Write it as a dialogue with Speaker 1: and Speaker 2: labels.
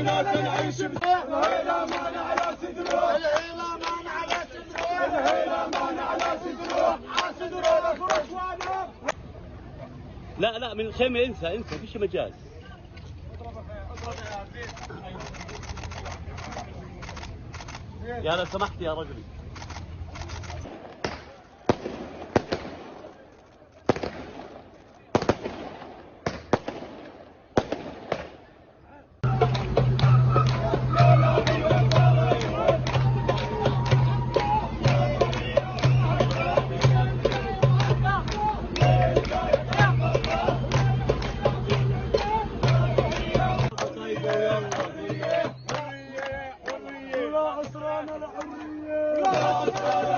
Speaker 1: كنا تنعيش الهيلمان على صدره،
Speaker 2: الهيلمان على صدره،
Speaker 1: الهيلمان على صدره،
Speaker 2: على صدره الفرج وانا.
Speaker 3: لا لا من الخيمة انسى انسى، فيش مجال. يا لو سمحت يا رجلي.
Speaker 1: لا عسران الحرية، لا عسران.